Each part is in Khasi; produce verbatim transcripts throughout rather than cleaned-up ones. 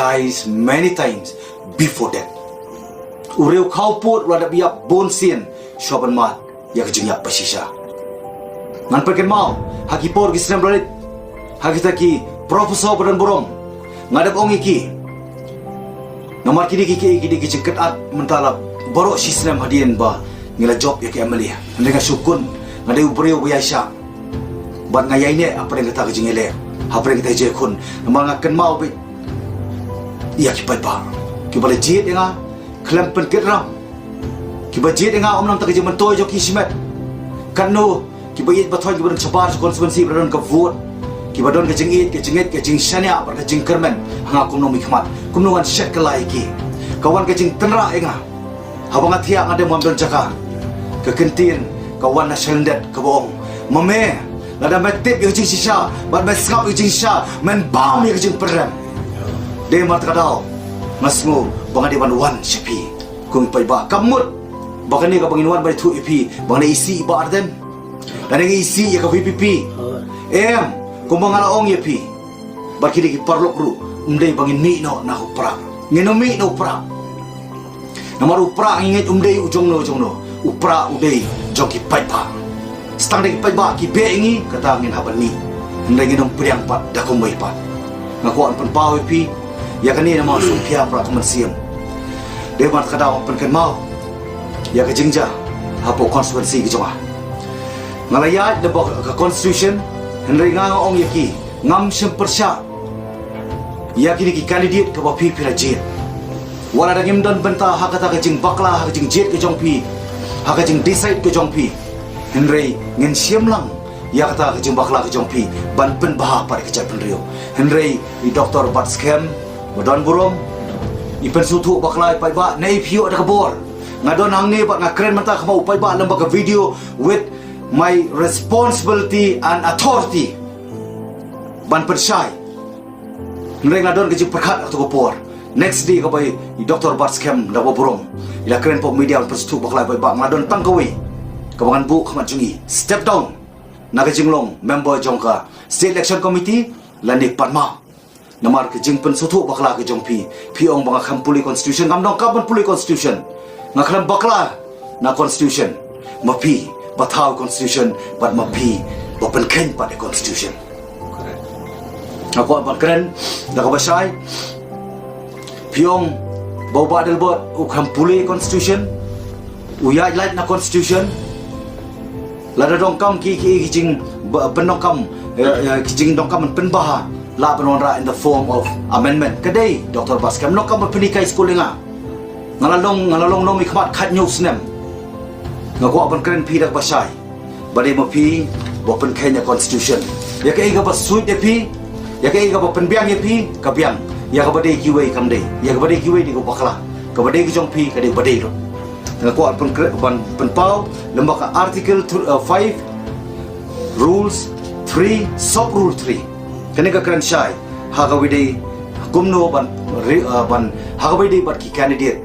Dies many times before death. U riew khawpud u la dep ïap bun sien shuwa ban mad ïa ka jingïap ba shisha. Ngan pynkynmaw ha ki por ki snem ba la leit, ha kita ki professor ba don burom, nga dep ong ïa ki, namar kine ki, ki, ki dei ki jingkynad mynta la baroh shi snem hadien ba ngi la jop ïa ka M L A. Hynrei nga shu khun, nga dei u briew ba ïaishah bad nga ïaineh hapdeng kata ka jingïaleh, hapdeng kata ka jingïakhun. Namar nga kynmaw beit ïa ki paidbah kiba la jied ïa nga khlem pynkitram, kiba jied ïa nga ym na ka bynta ka jingmyntoi jong ki shimet. Katno kiba ïeit ba thoiñ kiba don shabar sha constituency, ba don ka vote, kiba don ka jingïeit, ka jingngeit, ka jingshaniah bad ka jingkyrmen ha nga kum u nongmihkhmat. Kumno ngan shet kylla ïa ki? Ka wan ka jingtynrah ïa nga. Haba nga thiah nga dei ban don jaka. Ka kyntien ka wan na shalyndet kaba ong, ma me, lada me tip ïa ka jingshisha bad me sngap ïa ka jingshisha, men bam ïa ka jingpynrem. Dei namar kata ka daw nga sngew ba nga dei ban wan sha phi kum i paidbah. Kam mut ba kane kaba ngin wan ban ïathuh ïa phi ba nga dei isih i Bah Ardent, lane nga isih ïa ka V P P. Em, kumba nga la ong ïa phi bad kine ki paralok ruh, ym dei ba ngin mih noh na u Prah. Ngin ym mih na u Prah. Namar u Prah ngi ngeit um dei u jongno jongno. U Prah u dei jong ki paidbah. Tang da ki paidbah ki beh ïa ngi, kata ngin hap ban mih. Hynrei ngin ym pdiang pat da kumwei pat. Nga kwah ban pynpaw ïa phi ïa kane namar sngewkhia Prah ka mynsiem. Dei namar kata nga pynkynmaw ïa ka jingjia hapoh constituency ka jong nga. Nga la ïaid lyngba ka constitution, hynrei nga nga ong ïa ki, ngam shym pyrshah ïa kine ki candidate kiba phi phi la jied. Wat la da ngim don bynta ha kata ka jingbakla, ha ka jingjied ka jong phi, ha ka jingdecide ka jong phi, hynrei ngin shim lang ïa kata ka jingbakla ka jong phi ban pynbha pat ïa ka jaitbynriew. Hynrei i Doctor Batskhem ba don burom, i pynsngewthuh bakla ïa i paidbah, ne i phi ïoh da ka bor. Nga don hangne bad nga kren mynta kum u paidbah lyngba ka video with my responsibility and authority ban pynshai. Hynrei nga don ka jingpyrkhat ha kato ka por. Next day kaba i Doctor Batskhem da kaba burom, i la kren hapoh media ban pynsngewthuh bakla ïa i paidbah, nga don tang kawei kaba ngan buh khmat jong i: step down na ka jinglong member jong ka State Election Committee lane pan map. Namar ka jingpynsngewthuh bakla ka jong phi, phi ong ba nga khlem pule constitution. Ngam donkam ban pule constitution. Nga khlem bakla na constitution. Ma phi ba thaw constitution bad ma phi ba pynkheiñ pat ïa constitution. Nga kwah ban kren da kaba shai. Phi ong ba u Bah Adelbert u khlem pule constitution, u ïaid lait na constitution. Lada donkam ki, ki, ki jing ba, pyndonkam, eh, eh, ki jingdonkam ban pynbha, lah ban wanrah in the form of amendment. Ka dei Doctor Batskhem, donkam ban pynhikai skul ïa nga. Nga la long, nga la long nongmihkhmat khathynñiew snem. Nga kwah ban kren phi da kaba shai ba dei ma phi ba pynkheiñ ïa constitution. Ïa kaei kaba suit ïa phi, ïa kaei kaba pynbiang ïa phi, ka biang. Ïa kaba dei kiwei kam dei. Ïa kaba dei kiwei dei ka bakla. Kaba dei ka jong phi ka dei ba dei ruh. Nga kwah ban kre-, ban pynpaw lyngba ka Article th-, uh, five, Rules three, Sub Rule three. Kane ka kren shai ha kaba dei kumno ban ri-, uh, ban, ha kaba dei bad ki candidate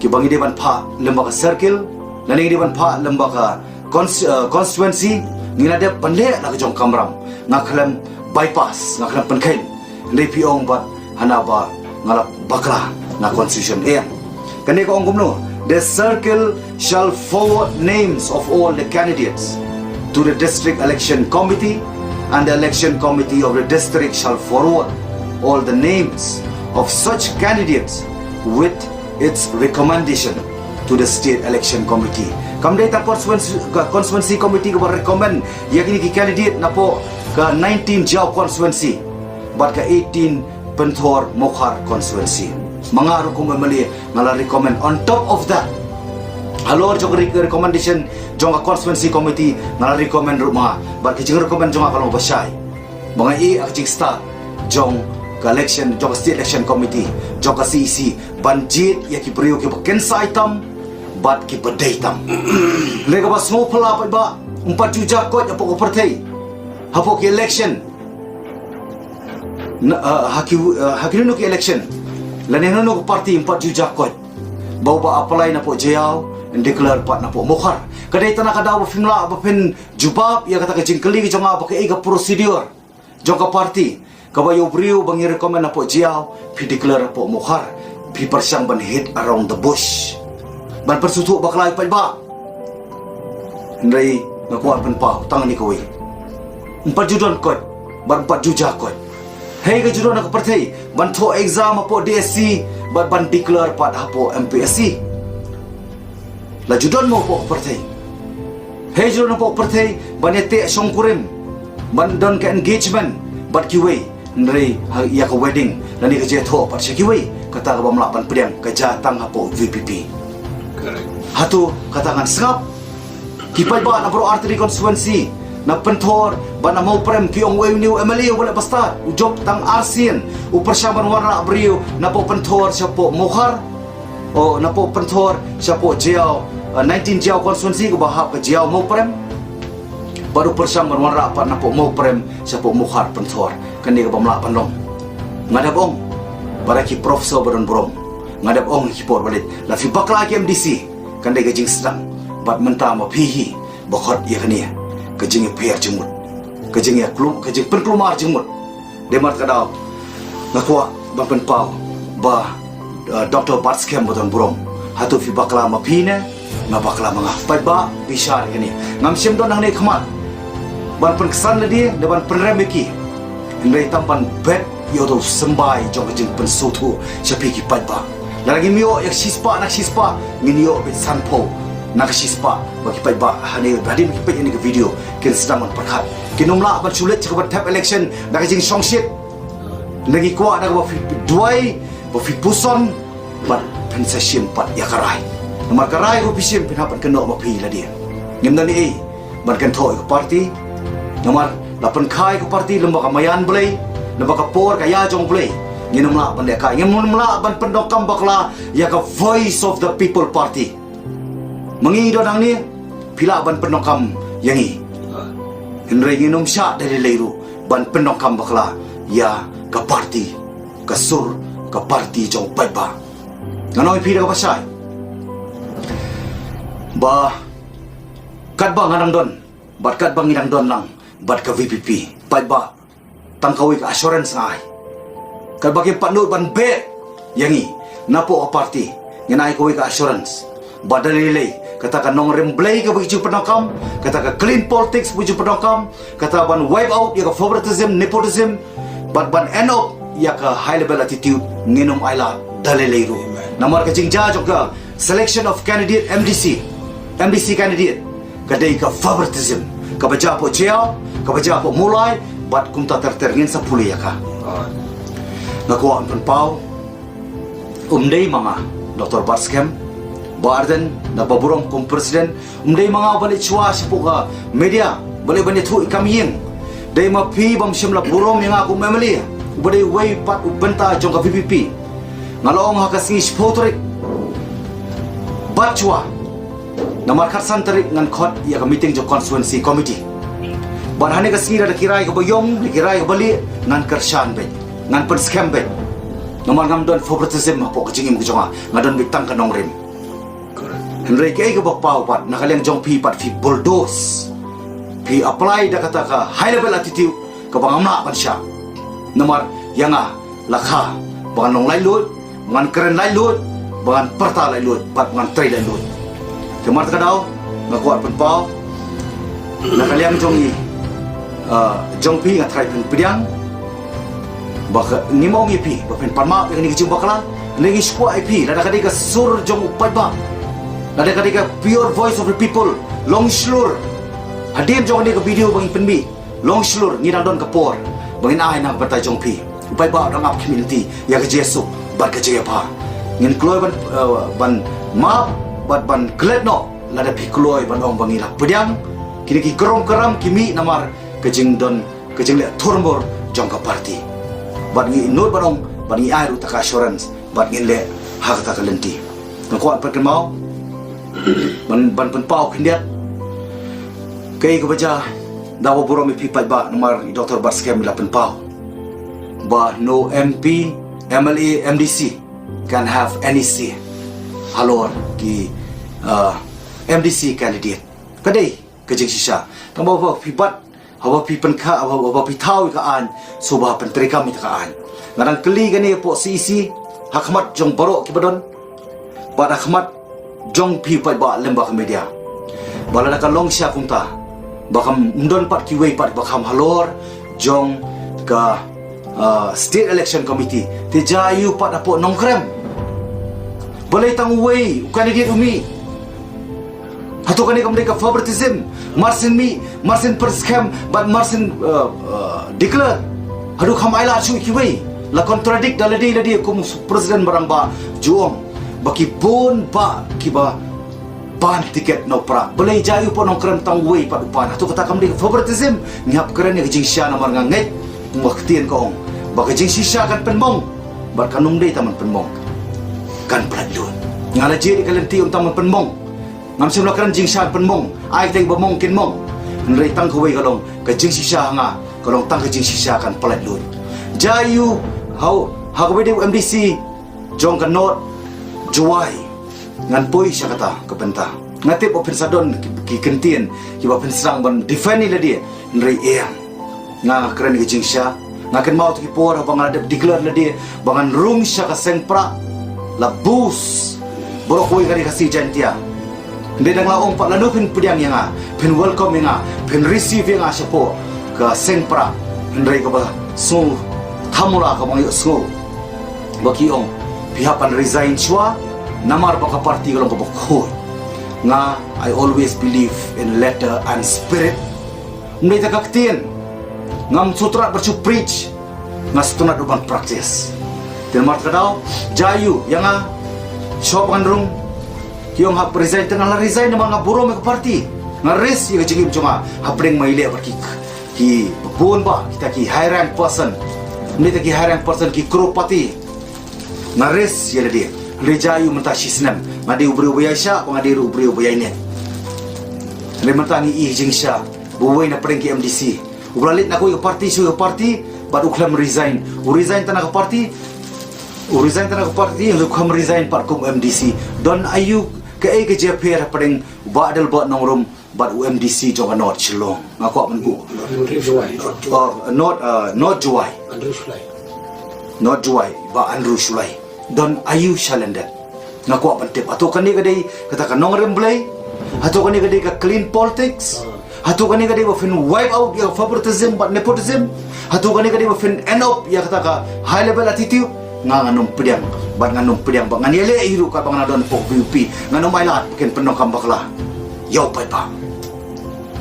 kiba ngi dei ban phah lyngba ka circle, lane ngi dei ban phah lyngba ka cons-, uh, constituency. Ngi la dep ban leh la ka jong kamram. Nga khlem bypass, nga khlem pynkheiñ. Hynrei phi ong bad hana ba nga la bakla na constitution. Em, kane ka ong kumno: The circle shall forward names of all the candidates to the district election committee, and the election committee of the district shall forward all the names of such candidates with its recommendation to the State Election Committee. Kam dei tang constituency, constituency committee kaba recommend ïa kine ki candidate napoh ka nineteen Jaïaw constituency bad ka eighteen Pynthor Mawkhar constituency. Ma nga ruh kum M L A nga la recommend. On top of that, halor jong ka re-, recommendation jong ka constituency committee, nga la recommend ruh ma nga. Bad ka jingrecommend jong nga ka long ba shai. Ba nga ïeh ïa ka jingstad jong ka election, jong ka State Election Committee, jong ka C E C, ban jied ïa ki briew kiba kynsai tam bad kiba dei tam. Hynrei kaba sngewphylla paidbah, ym pat ju jakkoit hapoh ka pyrthei, hapoh ki election, na, ah, ha ki, ah, ha kino kino ki election, lane hano hano ka party, ym pat ju jakkoit ba uba apply napoh Jaïaw yn declare pat napoh Mawkhar. Ka dei tang na ka daw ba phim lah ba phin jubab ïa kata ka jingkylli ka jong nga ba kaei ka procedure jong ka party. Kaba ïa u briew ba ngi recommend hapoh Jaïaw, phi declare hapoh Mawkhar, phi pyrshang ban hit around the bush. Ban pynsngewthuh bakla ïa u paidbah. Hynrei nga kwah pynpaw tang kane kawei. Ym pat ju don koit, bad ym pat ju jia koit. Hei ka ju don ha ka pyrthei, ban thoh exam hapoh D S C, bad ban declare pat hapoh M P S C. La ju don mo hapoh ka pyrthei. Hei ju don hapoh ka pyrthei, ban ïa teh shongkurim, ban don ka engagement, bad kiwei, hynrei ha ïa ka wedding, lane ka jingïathoh pat sha kiwei, kata kaba ym lah ban pdiang, ka jia tang hapoh V P P. Correct. Hato, kata ngan sngap. Ki paidbah na baroh artylli constituency, na Pynthor, bad na Mawprem, ki ong wei une u M L A uba leh ba stad, u jop tang arsien, u pyrshang ban wanrah briew, na poh Pynthor, sha poh Mawkhar, o, na poh Pynthor, sha poh Jaïaw, eh, nineteen Jaïaw constituency kaba hap ka Jaïaw Mawprem. Bad u pyrshang ban wanrah pat na poh Mawprem, sha poh Mawkhar Pynthor. Kane kaba ym lah ban long. Nga dep ong, ba la ki professor ba don burom. Nga dep ong ki por ba leit. La phi bakla ki M D C. Kan dei ka jingsdang. Bad mynta ma phi hi. Ba khot ïa kane. Ka jingïapher jingmut. Ka jingïaklum, ka jingpynkulmar jingmut. Dei namar kata ka daw. Nga kwah ban pynpaw. Ba, eh, Doctor Batskhem ba don burom. Hato phi bakla ma phi ne. Nga bakla ma nga. Paidbah, bishar ïa kane. Ngam shym don hangne khmat. Ban pynksan lade, ne ban pynrem ïa ki. Hynrei tang ban bet, ïa uto u symbai, jong ka jingpynsngewthuh, sha phi ki paidbah. Lada ngim ïoh, ïa ka shispah, na ka shispah, ngin ïoh beit sanphew, na ka shispah, ba ki paidbah, hangne, hadien ba ki peit ïa kane ka video, kin sdang ban pyrkhat. Kin ym lah ban shu leit sha kaban thep election, da ka jingshongshit. Hynrei ngi kwah da kaba phi duwai, ba phi puson, bad phin sa shim pat ïa ka rai. Namar ka rai ruh phi shim phin hap ban kynnoh ma phi lade. Ngim don ei, ban kynthoh ïa ka party. Namar la pynkha ïa ka party lem bad ka maïan Blei, lem bad ka por ka ïa jong Blei. Ngin ym lah ban leh kai, ngin ym lah ban pyndonkam bakla ïa ka Voice of the People Party. Ma ngi don hangne, phi lah ban pyndonkam ïa ngi. Hynrei ngin ym shah da lei lei ruh, ban pyndonkam bakla ïa ka party, ka sur, ka party jong u paidbah. Ngan ong ïa phi da kaba shai. Ba, katba nga dang don, bad katba ngi dang don lang, bad ka V P P, paidbah, tang kawei ka assurance nga ai. Katba kim pat nud ban beh ïa ngi, na poh ka party, ngin ai kawei ka assurance. Ba da lei lei, kata ka nongrim Blei kaba ki ju pyndonkam, kata ka clean politics ba ki ju pyndonkam, kata ban wipe out ïa ka favoritism, nepotism, bad ban end up ïa ka high level attitude, ngin ym ailad da lei lei ruh. Namar ka jingjia jong ka selection of candidate M D C, M D C candidate, ka dei ka favoritism, kaba jia hapoh Jaïaw, kaba jia hapoh Mawlai, bad kumta ter ter ngin sa pule ïa ka. Nga kwah ban pynpaw, um dei ma nga, Doctor Batskhem, Bah Ardent, da ba burom kum president, um dei ma nga ba leit shuwa shapoh ka media, ba leit ban ïathuh ïa ka kam ïing. Dei ma phi bym shym la burom ïa nga kum M L A, uba dei uwei pat u bynta jong ka V P P. Nga la ong ha ka sngi shiphew tarik bad shuwa. Namar khatsan tarik ngan khot ïa ka meeting jong constituency committee. Bad hane ka sngi lada ki rai kaba ïong, lada ki rai kaba lieh, ngan kyrshan beit, ngan pynskhem beit. Namar ngam don favoritism hapoh ka jingim ka jong nga, nga don beit tang ka nongrim. Hynrei kaei kaba paw pat, na ka liang jong phi pat phi bulldoze. Phi apply da kata ka high level attitude, kaba ngam lah ban shah. Namar, ïa nga, la kha, ba ngan long laitluid, ba ngan kren laitluid, ba ngan pyrta laitluid, bad ba ngan trei laitluid. Te namar kata ka daw, nga kwah pynpaw, na ka liang jong ngi, ah, jong phi nga tharai phin pdiang, ba ka, ngim ong ïa phi, ba phin pan map ïa kane ka jingbakla, hynrei ngi shu kwah ïa phi, lada ka dei ka sur jong u paidbah, lada ka dei ka pure voice of the people, long shlur, hadien jong kane ka video ba ngi pynmih, long shlur, ngi dang don ka por ba ngin ai na ka bynta jong phi. U paidbah u dang ap khmih lynti ïa ka jingsuk bad ka jingïapher. Ngin kloi ban, eh, ban map bad ban klet noh lada phi kloi ban ong ba ngi la pdiang. Kine ki krom kram ki mih namar ka jingdon, ka jingleh thurmur jong ka party. Bad ngi nud ban ong, bad ngi ai ruh ta ka assurance, bad ngin leh ha kata ka lynti. Nga kwah ban pynkynmaw, ban, ban pynpaw khyndiat. Kaei kaba jia, da ba burom ïa phi paidbah, namar i Doctor Batskhem i la pynpaw ba no M P, M L A, M D C can have any say halor ki, uh, M D C candidate. Ka dei ka jingshisha. Tang ba, ba phi bat Haba phi pynkha, haba, haba phi thaw ïa ka aiñ, sngewbha pyntreikam ïa ka aiñ. Nga dang kylli kane hapoh C E C, ha khmat jong baroh kiba don. Bad ha khmat jong phi paidbah lem bad ka media. Ba lada ka long shisha kumta, ba kam don pat kiwei pat ba kham halor jong ka, ah, State Election Committee, te jia aïu pat hapoh Nongkrem. Balei tang uwei u candidate u mih? Hato kane kam dei ka favoritism? Marsien mih, marsien pyrskhem bad marsien, uh, uh, declare. Haduh kham ailad shuh ïa kiwei. La contradict da lade lade kum president ba rangbah ju ong ba ki bun bah kiba pan tiket na u Prah. Balei jia aïu hapoh Nongkrem tang uwei pat u pan? Hato kata kam dei ka favoritism? Ngi hap kren ïa ka jingshisha namar nga ngeit kumba ka ktien ka ong ba ka jingshisha kan pynmong. Bad kan ym dei tang ban pynmong, kan pynlait lut. Nga la jied ïa ka lynti ym tang ban pynmong. Ngam shym la kren jingshisha pynmong, ai teng ba mong kin mong. Hynrei tang kawei ka long ka jingshisha ha nga, ka long tang ka jingshisha kan pynlait lut. Jia aïu ha u, ha kawei de u M D C jong ka North Jowai. Ngan poi sha kata ka bynta. Nga tip ba phin sa don ki, ki kyntien kiba phin sdang ban defend ïa lade, hynrei em. Nga, nga kren ka jingshisha. Nga kynmaw ïa ki por haba nga la dep declare lade ba ngan rung sha ka seng Prah, la bus baroh kawei ka Ri Khasi Jaiñtia. Hynrei dang la ong pat lano phin pdiang ïa nga, phin welcome ïa nga, phin receive ïa nga shapoh ka seng Prah. Hynrei kaba sngewthamula kaba nga ïohsngew ba ki ong phi hap ban resign shuwa namar ba ka party ka long kaba khuid. Nga, I always believe in letter and spirit. Ym dei tang ka ktien. Ngam sngewtynnat ban shu preach. Nga sngewtynnat ruh ban practice. Te namar kata ka daw, jia aïu ïa nga, shuwa ba ngan rung, ki ong hap resign, te nga la resign namar nga burom ïa ka party. Nga risk ïa ka jingim jong nga hapdeng ba ngi leh bad ki, ki bun bah kita ki high rank person. Ym dei tang ki high rank person, ki crorepati. Nga risk ïa lade. Hynrei jia aïu mynta shi snem, nga dei u briew ba ïai shah, ba nga dei ruh u briew ba ïai neh. Hynrei mynta ngi ïohi jingshisha ba uwei na pdeng ki M D C uba la leit na kawei ka party sha kawei ka party, bad u khlem resign. U resign tang na ka party, u resign tang na ka party, u khlem resign pat kum M D C. Don aïu, kaei ka jingïapher hapdeng u Bah Adelbert Nongrum bad u M D C jong ka North Shillong? Nga kwah ban ku. Andrew Shullai. Oh, North, uh, North Jowai. Andrew Shullai. North Jowai, Bah Andrew Shullai. Don aïu shalyndet? Nga kwah ban tip. Hato kane ka dei kata ka nongrim Blei? Hato kane ka dei ka clean politics? Hato kane ka dei ba phin wipe out ïa ka favoritism bad nepotism? Hato kane ka dei ba phin end up ïa kata ka high level attitude? Nga, ngan ym pdiang. Bad ngan ym pdiang bad ngan ïaleh hi ruh katba nga la don hapoh VPP. Ngan ym ailad ba kin pyndonkam bakla ïa u paidbah.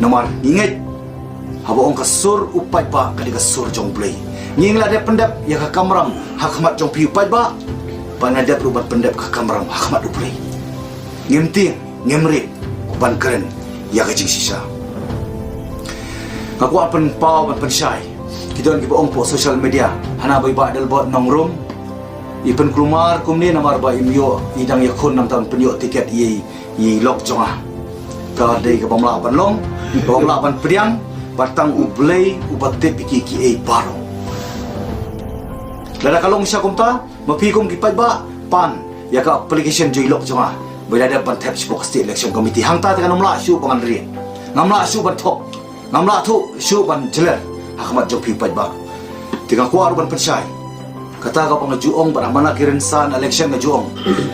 Namar ngi ngeit, haba ong ka sur u paidbah ka dei ka sur jong u Blei. Ngi la dep pyndep ïa ka kamram ha khmat jong phi u paidbah, bad ngi la dep ruh ban pyndep ka kamram ha khmat u Blei. Ngim tieng, ngim rit ban kren ïa ka jingshisha. Nga kwah pynpaw ban pynshai. Ki don kiba ong hapoh social media, hana ba i Bah Adelbert Nongrum i pynkulmar kumne namar ba im ïoh, i dang ïakhun, namar ban pynïoh tiket ïa i lok jong nga. Ka dei kaba ym lah ban long, kaba ym lah ban pdiang, bad tang u Blei uba tip ïa ki, kiei baroh. Lada ka long shisha kumta, ma phi kum ki paidbah, pan ïa ka application jong i lok jong nga ba i la dep ban thep shapoh ka State Election Committee. Hangta te ngan ym lah shuh ba ngan rieh. Ngam lah shuh ban thok. Ngam lah thuh shuh ban jler ha khmat jong phi u paidbah. Te nga kwah ruh ban pynshai. Kata kaba nga ju ong bad ha man la ki rynsan election nga ju ong,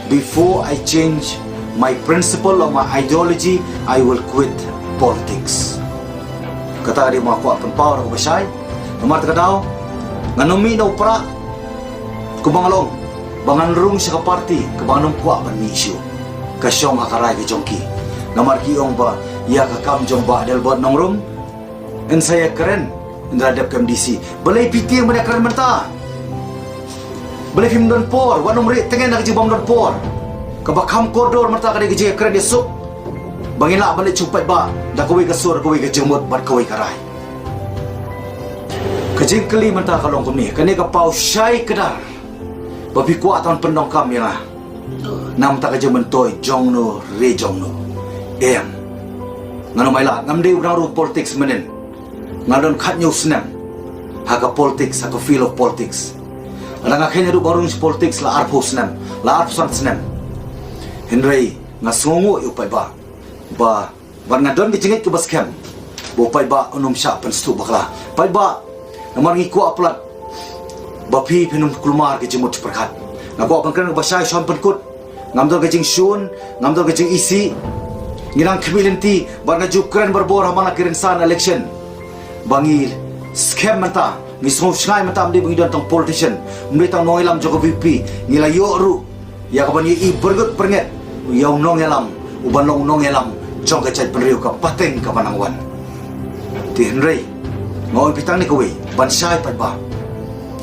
"Before I change my principle or my ideology, I will quit politics." Kata ka dei ba nga kwah pynpaw da kaba shai. Namar kata ka daw, ngan ym mih na u Prah kumba nga la ong ba ngan rung sha ka party kaba ngan ym kwah ban mih shuh. Ka shong ha ka rai ka jong ki. Namar ki ong ba ïa ka kam jong Bah Adelbert Nongrum yn sa ïakren ynda la dep ka MDC. Balei phi tieng ban ïakren mynta? Balei phim don por? Wat nym rieh tngen na ka jingbym don por. Kaba kham kordor mynta ka dei ka jingïakren ïasuk ba ngin lah ban leit sha u paidbah da kawei ka sur, kawei ka jingmut bad kawei ka rai. Ka jingkylli mynta ka long kumne, kane ka paw shai kdar ba phi kwah tang pyndonkam ïa nga na bynta ka jingmyntoi jongno re jongno? Em. Ngan ym ailad, ngam dei u nang rung politics mynnin. Nga don khathynñiew snem ha ka politics, ha ka field of politics. Lada nga kheiñ haduh ba rung sha politics la arphew snem, la arphew san snem. Hynrei nga sngewnguh ïa u paidbah ba, ba nga don ka jingngeit kaba skhem Ba u paidbah un ym shah pynstuh bakla. Paidbah, namar ngi kwah palat ba phi phin ym kulmar ka jingmut jingpyrkhat. Nga kwah ban kren kaba shai shuwa ban pynkut. Ngam don ka jingshun, ngam don ka jingisih. Ngi nang khmih lynti bad nga ju kren barabor ha man la ki rynsan election ba ngi skhem mynta, ngi sngewsngew mynta, ym dei ba ngi don tang politician, ym dei tang nongïalam jong ka VPP. Ngi la ïoh ruh ïa kaban ïohi byrngut byrnget ïa u nongïalam uban long u nongïalam jong ka jaitbynriew ka pateng kaba nang wan. Te hynrei nga ong ïa phi tang ne kawei, ban shai paidbah.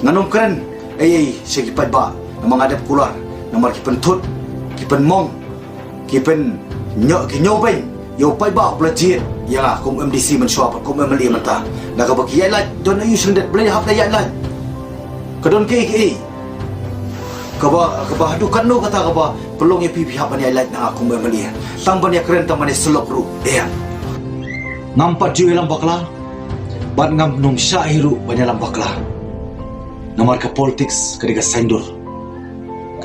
Ngan ym kren ei ei sha ki paidbah namar nga dep kular, namar ki pynthut, ki pynmong, ki pynñiewbeiñ ïa u paidbah uba la jied ïa nga kum MDC mynshuwa bad kum MLA mynta. Da kaba ki ïaid lait, don aïu shu lyndet, balei hap da ïaid lait? Ka don kaei kaei kaba, kaba haduh katno kata kaba pynlong ïa phi phi hap ban ïaid lait na nga kum MLA? Tang ban ïakren, tang ban ïasyllok ruh, eh. Ngam pat ju ïalam bakla bad ngam nym shah hi ruh ban ïalam bakla. Namar ka politics ka dei ka saiñdur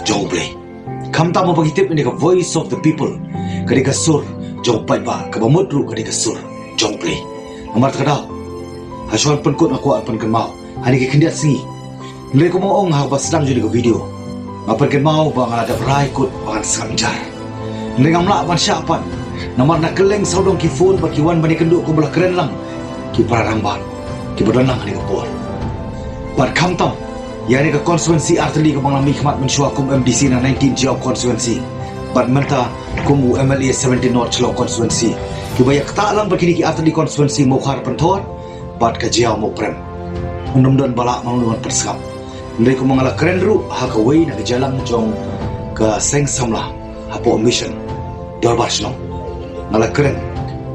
jong U Blei. Khamtam ba ngi tip ïa ka voice of the people, ka dei ka sur jong u paidbah, kaba mut ruh ka dei ka sur jong U Blei. Namar kata ka daw, ha shuwa ban pynkut nga kwah pynkynmaw ha kine ki khyndiat sngi. Hynrei kumba nga ong ha kaba sdang jong kane ka video, nga pynkynmaw ba nga la dep rai kut ba ngan sngap jar. Hynrei ngam lah ban shah pat, namar na kylleng sawdong ki phone ba ki wan ban ïakynduh kumba la kren lang ki para rangbah kiba don lang ha kane ka por. Bad khamtam ïa kane ka constituency artylli kaba nga la mihkhmat mynshuwa kum MDC na nineteen Jaïaw constituency, bad mynta kum u MLA seventeen North Shillong constituency, kiba ïa ktah lang bad kine ki artylli constituency Mawkhar Pynthor bad ka Jaïaw Mawprem. Un ym don ba lah mano mano ban pynsngap. Hynrei kumba nga la kren ruh ha kawei na ka jingïalang jong ka Seng Samla hapoh Mission Dorbar Shnong, nga la kren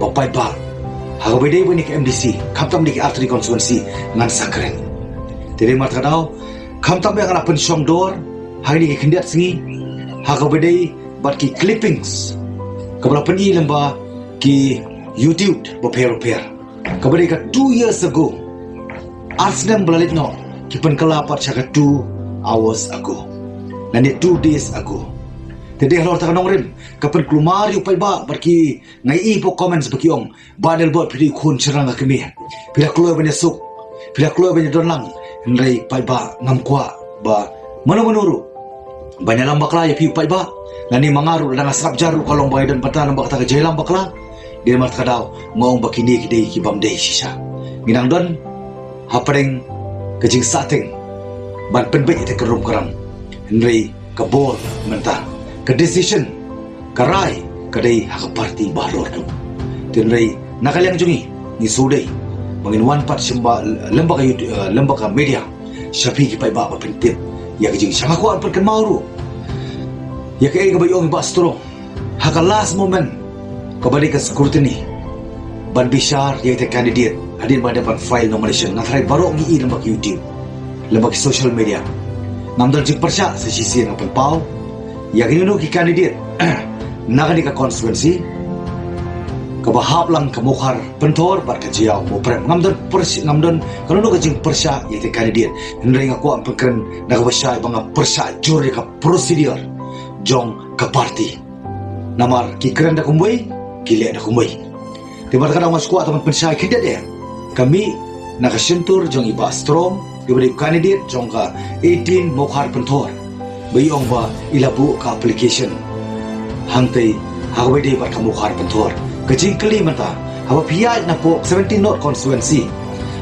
ba paidbah, ha kaba ïadei bad kane ka MDC, khamtam kine ki artylli constituency, ngan sa kren. Te dei namar kata ka daw, khamtam ba nga la pynshong dor ha kine ki khyndiat sngi ha kaba ïadei bad ki clippings kaba la pyni lyngba ki YouTube bapher bapher, kaba dei ka two years ago. Ar snem ba la leit noh ki pynkylla pat sha ka two hours ago, lane two days ago. Te dei halor kata ka nongrim ka pynkulmar ïa u paidbah bad ki, nga ïohi hapoh comments ba ki ong, Bah Adelbert, phi dei u khun shynrang ka kmie, phi la kloi ban ïasuk, phi la kloi ban ïadon lang. Hynrei paidbah, ngam kwah ba mano mano ruh ban ïalam bakla ïa phi u paidbah, lane ma nga ruh lada nga sngap jar ruh ka long ba ngi don bynta lyngba kata ka jingïalam bakla. Dei namar kata ka daw nga ong ba kine ki dei ki bym dei shisha. Ngi nang don hapdeng ka jingsahteng ban pynbeit ïa ka rum ka ram. Hynrei ka bor mynta, ka decision, ka rai ka dei ha ka party baroh. Te hynrei na ka liang jong ngi, ngi shu dei ba ngin wan pat sha ba, lyngba ka YouTube, eh, lyngba ka media, sha phi ki paidbah ba phin tip ïa ka jing, sha nga kwah pynkynmaw ruh ïa kaei kaba ong i Bah Strong ha ka last moment, kaba dei ka scrutiny ban bishar ïa ita candidate hadien ba dep ban file nomination. Nga tharai baroh ngi i lyngba ki YouTube, lyngba ki social media. Ngam don jingpyrshah, sa shisien nga pynpaw ïa kino kino ki candidate na kane ka constituency kaba hap lang ka Mawkhar Pynthor bad ka Jaïaw Mawprem. Ngam don pyrsh-, ngam don kano kano ka jingpyrshah ïa ita candidate. Hynrei nga kwah pynkren na kaba shai ba nga pyrshah jur ïa ka procedure jong ka party. Namar ki kren da kumwei, ki leh da kumwei. Te bad ka dang, nga shu kwah tang ban pynshai khyndiat ïa ka mih na ka shyntur jong i Bah Strong, iba dei u candidate jong ka eighteen Mawkhar Pynthor, ba i ong ba i la buh ka application hangtei ha kaba ïadei bad ka Mawkhar Pynthor. Ka jingkylli mynta, haba phi ïaid napoh seventeen North constituency,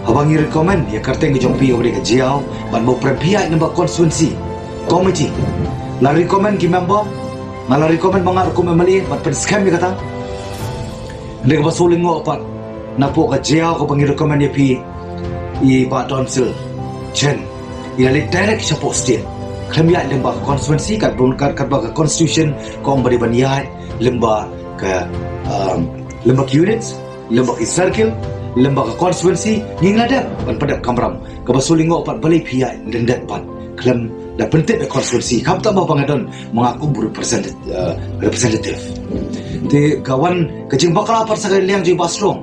haba ngi recommend ïa ka kyrteng ka jong phi kaba dei ka Jaïaw bad Mawprem, phi ïaid lyngba constituency committee, la recommend ki member, nga la recommend ma nga ruh kum MLA ban pynskhem ïa kata. Hynrei kaba shu lyngngoh pat, napoh ka Jaïaw kaba ngi recommend ïa phi, i Bah Donsil Chen, i la leit direct shapoh state, khlem ïaid lyngba ka constituency, kat bun, kat, katba ka constitution ka ong ba dei ban ïaid lyngba ka, um, lyngba ki units, lyngba ki circle, lyngba ka constituency. Ngi la dep ban pyndep kamram. Kaba shu lyngngoh pat, balei phi ïaid lyndet pat khlem da pyntip ïa ka constituency? Khamtam ba nga don ma nga kum represent-, eh, representative. Te ka wan ka jingbakla pat sha ka liang jong i Bah Strong,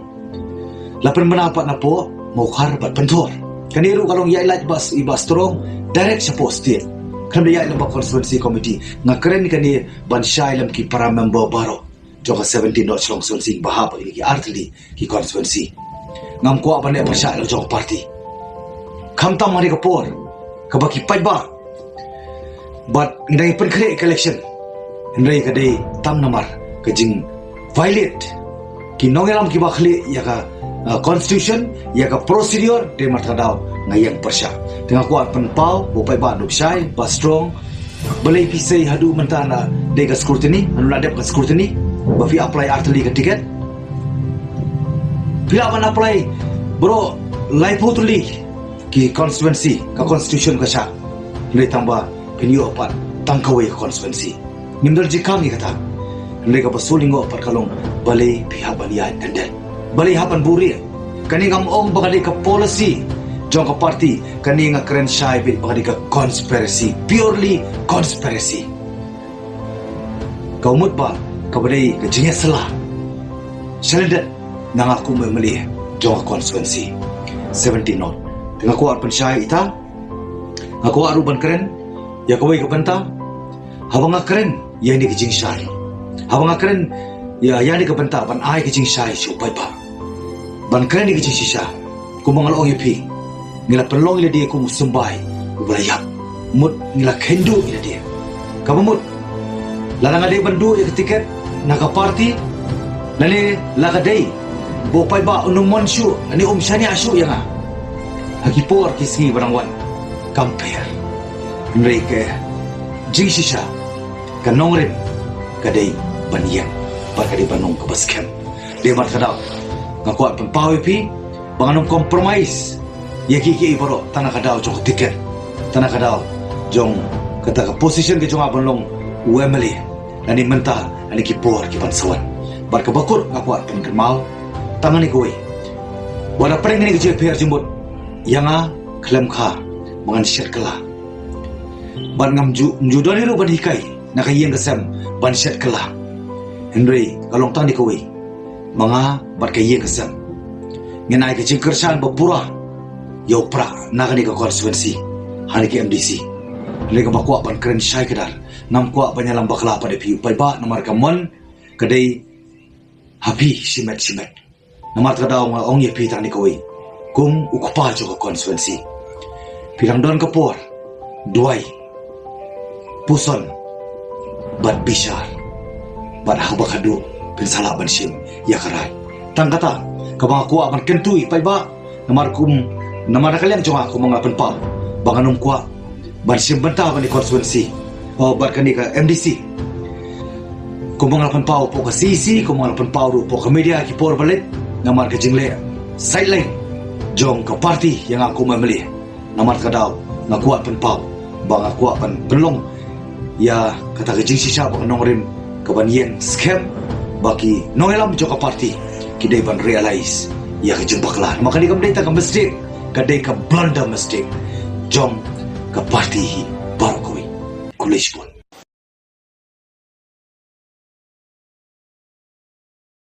la pynbna pat napoh Mawkhar bad Pynthor. Kane ruh ka long ïaid lait Bah, i Bah Strong direct shapoh state, khlem da ïaid lyngba constituency committee. Nga kren kane ban shai lem ki para member baroh jong ka seventeen North Shillong constituency ba hap ïa ki artylli ki constituency. Ngam kwah ban leh pyrshah la jong party. Khamtam ha kane ka por kaba ki paidbah bad ngi dang pynkhreh ka election. Hynrei ka dei tam namar ka jing violate ki nongïalam kiba khlieh ïa ka, uh, constitution, ïa ka procedure, dei namar kata ka daw nga ïeng pyrshah. Te nga kwah pynpaw ba u paidbah un shai ba strong. Balei phi sei haduh mynta na dei ka scrutiny, na la dep ka scrutiny, ba phi apply ar tylli ka ticket. Phi lah ban apply baroh laiphew tylli ki constituency, ka constitution ka shah. Hynrei tang ba phin ïoh pat tang kawei ka constituency. Ngim don jingkhang ïa kata. Hynrei kaba sngewlyngngoh pat ka long balei phi hap ban ïaid dendeh, balei hap ban buhrieh. Kane ngam ong ba ka dei ka policy jong ka party, kane nga kren shai beit ba ka dei ka conspiracy, purely conspiracy. Ka mut ba kaba dei ka jingïasyllok shalyndet na nga kum u M L A jong ka constituency seventeen North. Te nga kwah pynshai ita, nga kwah ruh ban kren ïa kawei ka bynta. Haba nga kren ïa kane ka jingshai, haba nga kren ïa, ïa kane ka bynta ban ai ka jingshai sha u paidbah, ban kren ïa ka jingshisha, kumba nga la ong ïa phi, ngi la pynlong ïa lade kum u symbai uba la ïap. Mut ngi la kheiñ duh ïa lade. Kaba mut, lada nga dei ban duh ïa ka ticket na ka party, lane la ka dei ba u paidbah un ym mon shuh lane um shaniah shuh ïa nga ha ki por ki sngi ba dang wan, kam pher. Hynrei ka jingshisha, ka nongrim ka dei ban ïeng bad ka dei ban long kaba skhem. Dei namar kata ka daw nga kwah pynpaw ïa phi ba ngan ym compromise ïa kiei kiei baroh tang na ka daw jong ka ticket, tang na ka daw jong kata ka position ka jong nga ban long u M L A, lane mynta lane ki por ki ban sa wan. Bad kaba kut nga kwah pynkynmaw tang kane kawei, wat la pyrshah kane ka jingpher jingmut ïa nga, khlem kha ba ngan shet kylla. Bad ngam ju, ngam ju don hi ruh ban hikai na ka ïing ka sem ban shet kylla. Hynrei ka long tang kane kawei, ma nga bad ka ïing ka sem ngin ai ka jingkyrshan ba pura ïa u prah na kane ka constituency ha kane ka M D C. Hynrei kaba kwah ban kren shai kdar, ngam kwah ban ïalam bakla pat ïa phi u paidbah, namar ka mon ka dei ha phi shimet shimet. Namar kata ka daw nga ong ïa phi tang kane kawei, kum u kpa jong ka constituency, phi dang don ka por duwai, puson bad bishar, bad ha kaba khatduh phin sa lah ban shim ïa ka rai. Tang kata kaba nga kwah ban kyntu ïa u paidbah, namar kum, namar na ka liang jong nga kumba nga la pynpaw ba ngan ym kwah ban shim bynta bad kane ka constituency, oh, bad kane ka M D C. Kumba nga la pynpaw hapoh ka C E C, kumba nga la pynpaw ruh hapoh ka media ki por ba la leit, namar ka jingleh sideline jong ka party ïa nga kum u M L A. Namar kata ka daw nga kwah pynpaw ba nga kwah ban pynlong ïa kata ka jingshisha bad ka nongrim ka ban ïeng skhem ba ki nongïalam jong ka party ki dei ban realize ïa ka jingbakla. Namar kane kam dei tang ka mistake, ka dei ka blunder mistake jong ka party hi baroh kawei. Khublei shibun.